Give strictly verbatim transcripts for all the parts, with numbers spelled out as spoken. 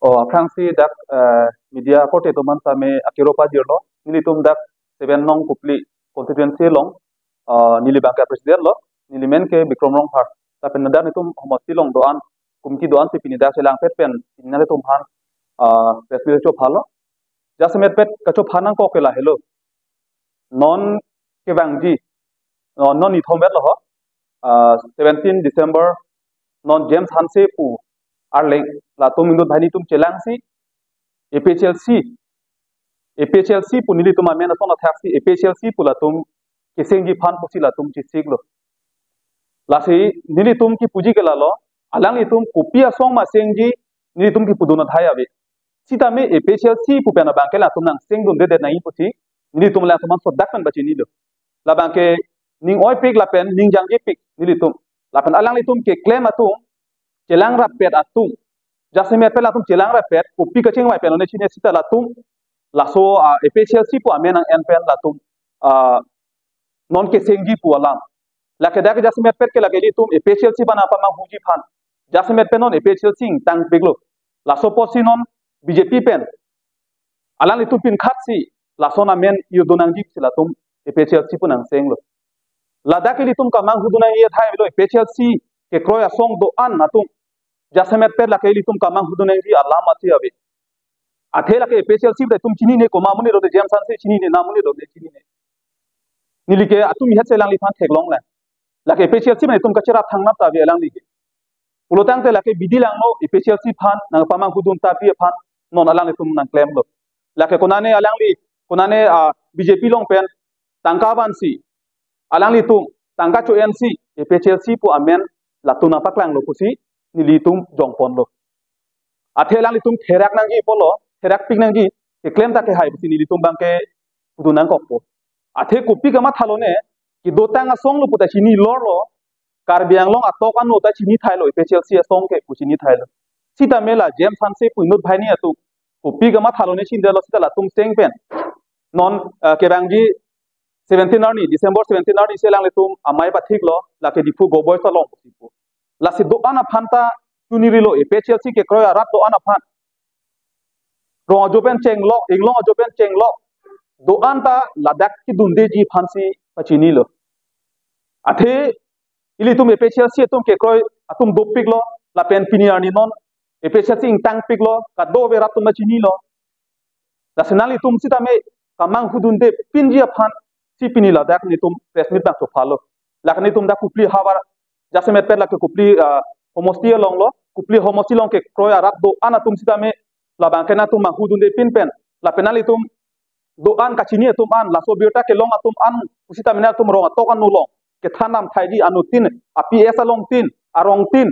O, aphrangsi dak, eh, media korte atum aphan same akero pajirlo. Nelitum dak seven nong Kopili constituency along, eh, neli abangke president lo. Neli men ke Bikram Rongphar. Lapen dak nelitum homosti along do-an, committee do-an si pini dak chelangpet pen, pini nanglitum aphan, eh, press meet chophalo. Jasemet pet kachopha nangkok ke lahelo. Non kevangji, non, non nithom vet lo ho, ah, seventeen December, non James Hanse pu arleng, latum inut banghini atum chelangsi, A P H L C, A P H L C pu nelitum amen ason athaksi, A P H L C pu latum kesengji aphan pusi latum chesiklo. Lasi nelitum kipuji ke lalo, alanglitum kopi asong ma sengji, nelitum kipudun athai ave. Sitame A P H L C pu pen abangke latum nangsengdundedet nangji pusi, nelitum alangtum aphan sodak pen pachinilo. Labangke ning oipik lapen ning jangjepik nelitum. Lapen alanglitum keklem atum, chelang rappet atum, jasemet pen latum chelang rappet, kopi kachingvai pen lone chini sita latum, laso, ah, A P H L C pu amen nang-en pen latum, ah, non kesengji pu alam. Lake dak jasemet pet ke lake ilitum A P H L C aphan nangpamanghuji aphan. Jasemet pen non A P H L C ingtangpiklo. Laso apotsi non B J P pen alanglitum pinkhatsi lason amen irdun nangji pusi latum A P H L C pu nangsenglo. Ladak ilitum kamanghu dun nangji athai avelo, A P H L C kekroi asong do-an atum. Jasemet pet lake ilitum kamanghu dun nangji alam athe ave. Athe lake A P H L C pu itum chinine, komat amonit do-an, James Hanse chinine, nang amonit do-an chinine. Neli ke atum ihet chelangliphan theklonglang. Lake A P H L C pu itum kacherap thangnat ta ave alangli ke. Pulotangte lake bidi langno A P H L C aphan nangpamanghu dun ta pi aphan non alanglitum nangklemlo. Lake konane alangli, konane, ah, B J P along pen tangka vansi, alanglitum tangka cho-ensi A P H L C pu amen latum nangpaklanglo pusi nelitum jongponlo. Athe alanglitum therak nangji pulo, therakpik nangji, keklem ta kehai pusi nelitum abangke pudun nangkokpo. Athe kopi kamatha lone, kedotang asong lo puta chini lorlo, Karbi Anglong atok ano ta chini thailo, A P H L C asong ke pu chini thailo. Sitame la James Hanse pu inut banghini atum, kopi kamatha lone chindelo sita latum seng pen. Non, eh, kevangji seventeen arni, December seventeen arni si alanglitum amei pathiklo, lake Diphu Goboi Salom pusi pu. Lasi do-an aphan ta chunirilo, A P H L C kekroi arat do-an aphan. Rong ajo pen chenglok, inglong ajo pen chenglok, do-an ta ladak kedundeji aphansi pachinilo. Athe ilitum A P H L C atum kekroi atum dopiklo, lapen pini arni non A P H L C ingtangpiklo, kadokave rat atum ta chinilo. Lasi nanglitum sitame kamanghu dunde pinji aphansi pini ladak nelitum press meet nangchophalo. Lake nelitum dak Kopili havar, jasemet pet lake Kopili, ah, homosti along lo, Kopili homosti along kekroi arat do-an atum sitame labangke nangtum manghu dunde pin pen, lapen nanglitum do-an kachini atum an, laso birta kelong atum an, pusitame nangtum rong atok ano along kethan dam thaiji, anuttin, a P S alongtin, arongtin.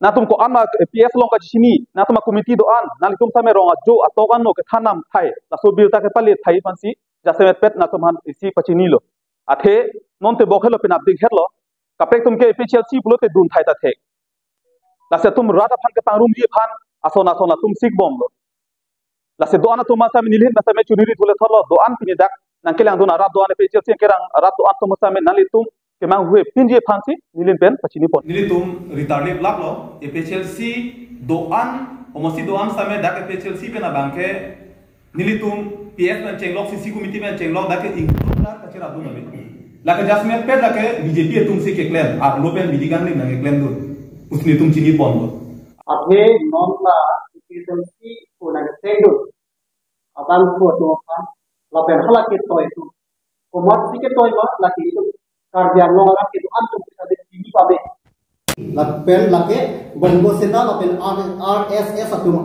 Nangtum ko-an ma A P S along kachini, nangtum a committee do-an, nanglitum same rong ajo atok ano kethan dam thai, laso birta kepale thai aphansi, jasemet pet nangtum aphan isi pachinilo. Athe non tebok helo, penap ding helo, kaprek atum ke A P H L C pulote dun thai ta thek. Lasi atum rat aphan kepangrumji aphan ason ason atum sikbomlo. Lasi do-an atum same nelihin same chuniri thule thotlo, do-an pini dak nangkelangdun arat do-an, A P H L C kerang arat do-an atum same nanglitum kemanghu pinji aphansi nelihin pen pachinipon. Nelitum ritarlip laplo, A P H L C do-an, homosti do-an same dak A P H L C pen abangke nelitum P S pen chenglok, C C committee pen chenglok, dak ke ingkung dak kacherap dun ave. Lake jasemet pet lake B J P atumsi keklem, arlo pen bidi kanglim nangkeklemdun pusi nelitum chiniponlo. Athe non la A P H L C pu nangkesengdun abangphu atum aphan, lapen hala ketoi atum, komatsi ketoi ma, lake itum Karbi Anglong arat kedo-an atum kita de chini pame. Lapen lake Bongo Sena lapen R-, R S S atum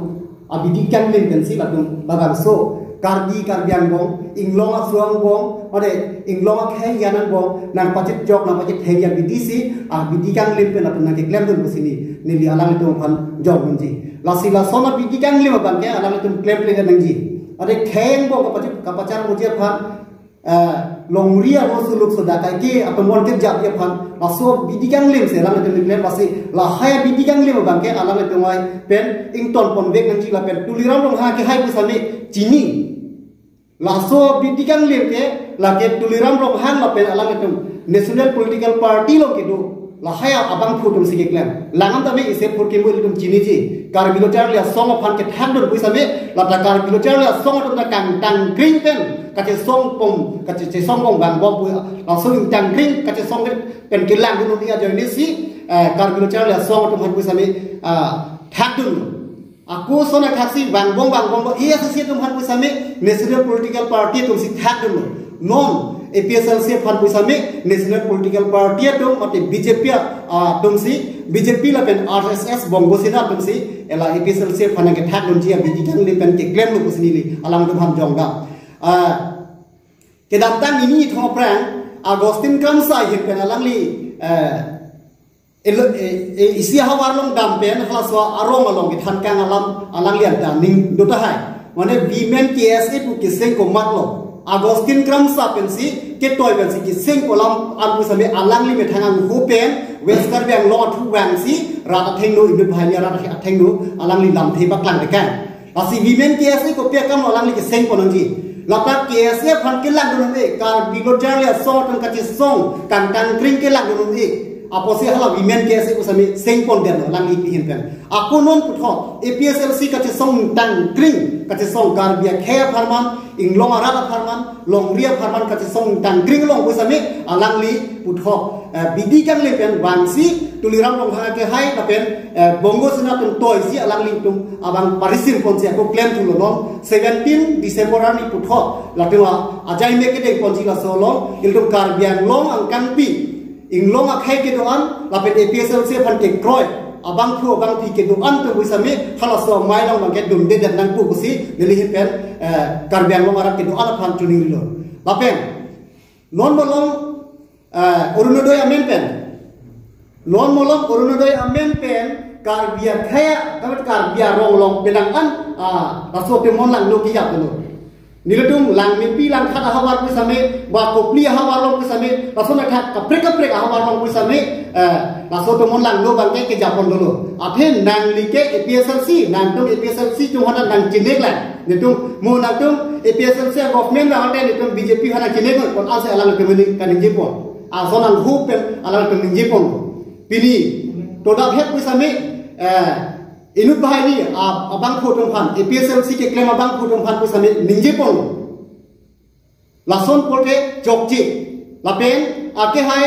abidi kanglim pensi latum labangso Karbi, Karbi Anglong, inglong aso angbong, ode inglong akhei hian angbong nangpachit jok, nangpachit hei abidi si, abidi kanglim pen latum nangkeklemdun pusi neli alanglitum aphan jongdunji. Lasi lason abidi kanglim abangke alanglitum klemkle nangji. Ode khei angbong kapachit, kapachar muji aphan, eh, longri aro suluk soda kaike atomon kejapji aphan, laso bidi kanglim si alanglitum klem, lasi lahai bidi kanglim abangke alanglitum ai pen ingtonponvek nangji, lapen Tuliram Ronghang kehai pusitame chini. Laso bidi kanglim ke lake Tuliram Ronghang lapen alanglitum National Political Party along kedo Lahai abangphu atumsi keklem. Langdam tame isi apor kemu ilitum chiniji. Karbi Lo Charli Asong aphan kethakdun pu setame, lata Karbi Lo Charli Asong atum ta kangtang kring pen kachesongpon, kachesongpon vangbom pu, laso ingtang kring kachesong pen kelangdun ajoine si, eh, Karbi Lo Charli Asong atum aphan pu setame, ah, thakdun. Ako ason athaksi vangbom vangbom, A S D C atum aphan pu setame National Political Party atumsi thakdunlo. Non A P H L C aphan pu setame National Political Party atum mate B J P, ah, atumsi, B J P lapen R S S Bongo Sena atumsi ela A P H L C aphan kethakdunji abidi kangle pen keklemlo pusi neli alangtum aphan jongdam. Ah, kedamtang nini thong aphrang Augustine Kramsa ahin pen alangli, eh, elo, eh, eh, isi ahavar along dam pen halaso arong along kethan kang alam alangli anta ning do tahai. Mane women K S A pu keseng komatlo. Augustine Kramsa pensi ketoi pensi keseng ko alam an pu setame alangli methang anghu pen West Karbi Anglong athu vangsi rat athengno, inut banghini arat athengno alangli lamthe paklang tekang. Lasi women K S A kopi akam alangli kesengpon nangji. Lapen K S A aphan kelangdun un-e, Karbi Lo Charli Asong atum kachesong kangtang kring kelangdun un-e. Apotsi hala women K S A pu setame sengpondetlo alangli ahin pen. Ako non puthot A P H L C kachesong ingtang kring, kachesong Karbi akhei apharman, inglong arat apharman, longri apharman kachesong ingtang kring along pu setame alangli puthot, eh, bidi kangle pen vangsi Tuliram Ronghang akehai lapen, eh, Bongo Sena atum toisi alanglitum abang parisimponsi ako klemthulo. Non seventeen December arni puthot latum a-, ajai me kedengponji laso along ilitum Karbi Anglong angkangpi inglong akhei kedo-an lapen A P H L C aphan kekroi abangphu abangphi kedo-an atum pu setame halaso amei along abangke dundedet nangpo pusi neli ahin pen, eh, Karbi Anglong arat kedo-an aphan choningrilo. Lapen non malom, eh, Orunodoi amen pen, non malom Orunodoi amen pen Karbi akhei, Karbi arong along penang an, ah, laso temon langno kejaplo. Nelitum Langmepi Langkhat ahavar pu setame, ba Kopili ahavar along pu setame, laso nangkhat kaprek kaprek ahavar along pu setame, eh, laso temon langno abangke kejapon dolo. Athe nangli ke A P H L C, nangtum A P H L C atum aphan nangchinek lang. Nelitum mo nangtum A P H L C government ra ante nelitum B J P aphan nangchinek lang, kon-ansi alangtum ini kaningjepon. Ason anghu pen alangtum ningjepon. Pini todap het pu setame, eh, inut banghini, ah, abangphu atum aphan, A P H L C keklem abangphu atum aphan pu setame ningjeponlo. Lason pulote chokche. Lapen akehai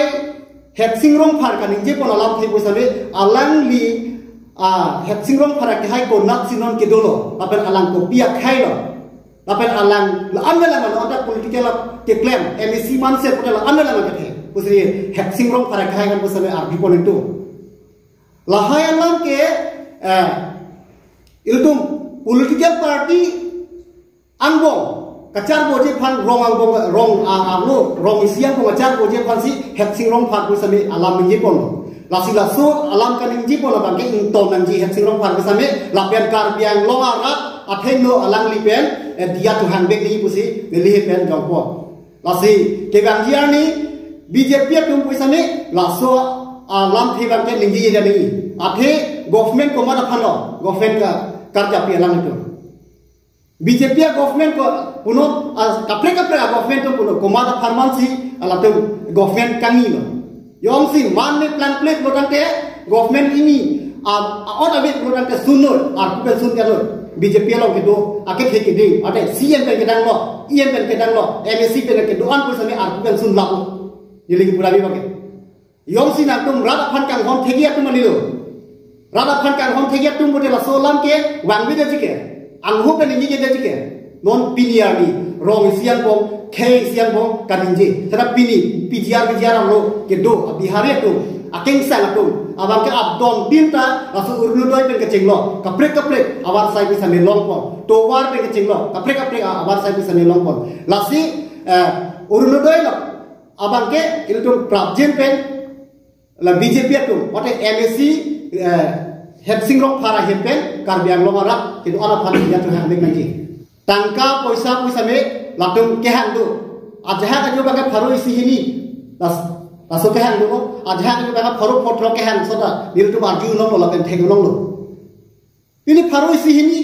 Headsing Rongphar kaningjepon alamthe pu setame alangli, ah, Headsing Rongphar akehai konatsi non kedolo. Lapen alang kopi akhei lo. Lapen alang la-an la-an anta political keklem, M A C manse pulote la-an la-an kethe. Pusi Headsing Rongphar akehai kan pu setame arjupon itu. Lahai alam ke, eh, ilitum political party angbong kacharboji aphan rong angbong, rong a-, arlo, rong isi angbong kacharboji aphansi Headsing Rongphar pu setame alam ningjeponlo. Lasi laso alam kaningjepon abangke ington nangji Headsing Rongphar pu setame lapen Karbi Anglong arat athengno alangli pen, eh, diya thuhang bek nangji pusi neli ahin pen jongpon. Lasi kevangji arni B J P atum pu setame laso alamthe abangke ningjeje nangji. Athe government komat aphanlo, government ka karjapi alanglitum. B J P agovernment ko puno, ah, kaprek kaprek agovernment atum puno komat apharmansi alatum government kangjilo. Jongsi man me plangplet pulotangte government ini, ah, a-ot ave pulotangte sunlo, arpu pen sun kalo. B J P along kedo akethe kedi, ante C M pen kedanglo, E M pen kedanglo, M A C pen kedo-an pu setame arpu pen sunlaplo. Neli kipura abangke. Jongsi nangtum rat aphan kanghon thekji atum kalilo. Rat aphan kanghon thekji atum pulote laso alam ke vangvedet ji ke. Anghu pen ningjejedet ji ke. Non pini arni rong isi angbong, khei isi angbong kaningje. Seta pini P G R, V G R arlo kedo a-Bihari atum, akengsang atum abangke adon tin ta laso Orunodoi pen kechenglo. Kaprek kaprek avarsai pu setame longpon. Tovar pen kechenglo. Kaprek kaprek avarsai pu setame longpon. Lasi, eh, Orunodoi lo abangke ilitum prapjin pen la B J P atum, mate M A C, eh, Headsing Rongphar ahin pen Karbi Anglong arat kedo-an aphan diya thuhang bek nangji. Tangka poisa pu setame latum kehang do. Ajahak ajo abangke pharo isi hini. Las, laso kehang do. Ajahak ajo abangke pharo photro kehang seta nelitum arjulonglo lapen theklonglo. Pini pharo isi hini,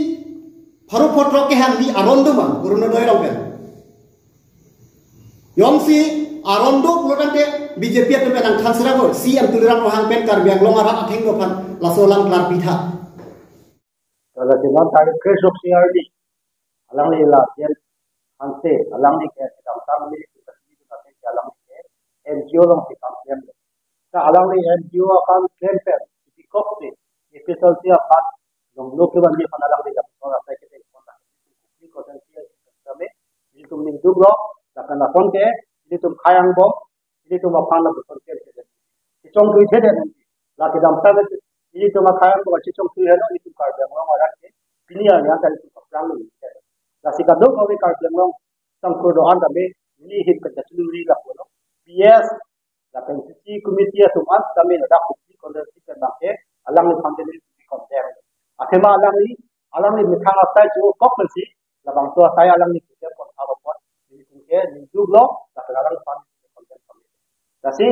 pharo photro kehangji aron do ma, Orunodoi along pen. Jongsi Aron do pulo tangte B J P atum pen nangthan sira ko, C M Tuliram Ronghang pen Karbi Anglong arat athengno aphan laso alam klarpi tha. Lasi non tarik kre-throk isi arni alangli la J M Hanse, alangli ke kedamtang ni, alangli ke N G O along si kam klem. Ta alangli N G O akam klem pen, ipikok si, A P H L C aphan, longlo kevanji aphan alangli lapuson asai ke, Kopili constituency kami, ilitum ningduk lo, lapen lason ke, ilitum khei angbong, ilitum aphan lapuson ke, kechongthui thedet nangji. La kedamtang ilitum akhei angbong kechongthui helo, ilitum Karbi Anglong arat ke, pini arni an ta ilitum kaplang lo. Lasi kadokave Karbi Anglong sangkur do-an tame, neli ahin pen kachiningri lapulo. P S, lapen C C committee atum an tame ladak Kopili constituency pen abang ke, alangliphan ke neli condemn. Athema alangli, alangli methang asai chokok pensi, labangso asai alangli condemn pon thap apot, nelitum ke ningduk lo, lapen alangliphan condemn pon. Lasi,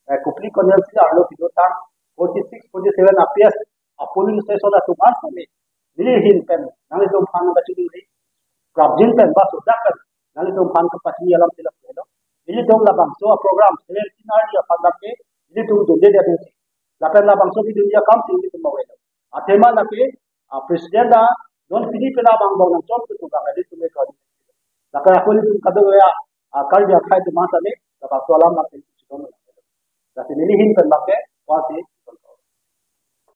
eh, Kopili constituency arlo kedotang forty six, forty seven A P S, a polling station atum an tame, neli ahin pen, nanglitum aphan kachiningri, prapjin pen, ba sodak pen, nanglitum aphan kapachini alam tilak lelo. Ilitum labangso a program, seventeen arni aphan dak ke, ilitum dunde dia dunsi. Lapen labangso kedun dia kam si ilitum mawelo. Athema lake, ah, president ta, non pini pena bang bang nangchon tu bang ilitum ekon. Lapen ako ilitum kadokave, ah, Karbi akhei atum an tame, labangso alam ilitum chidon. Lasi neli ahin pen abang ke, pusi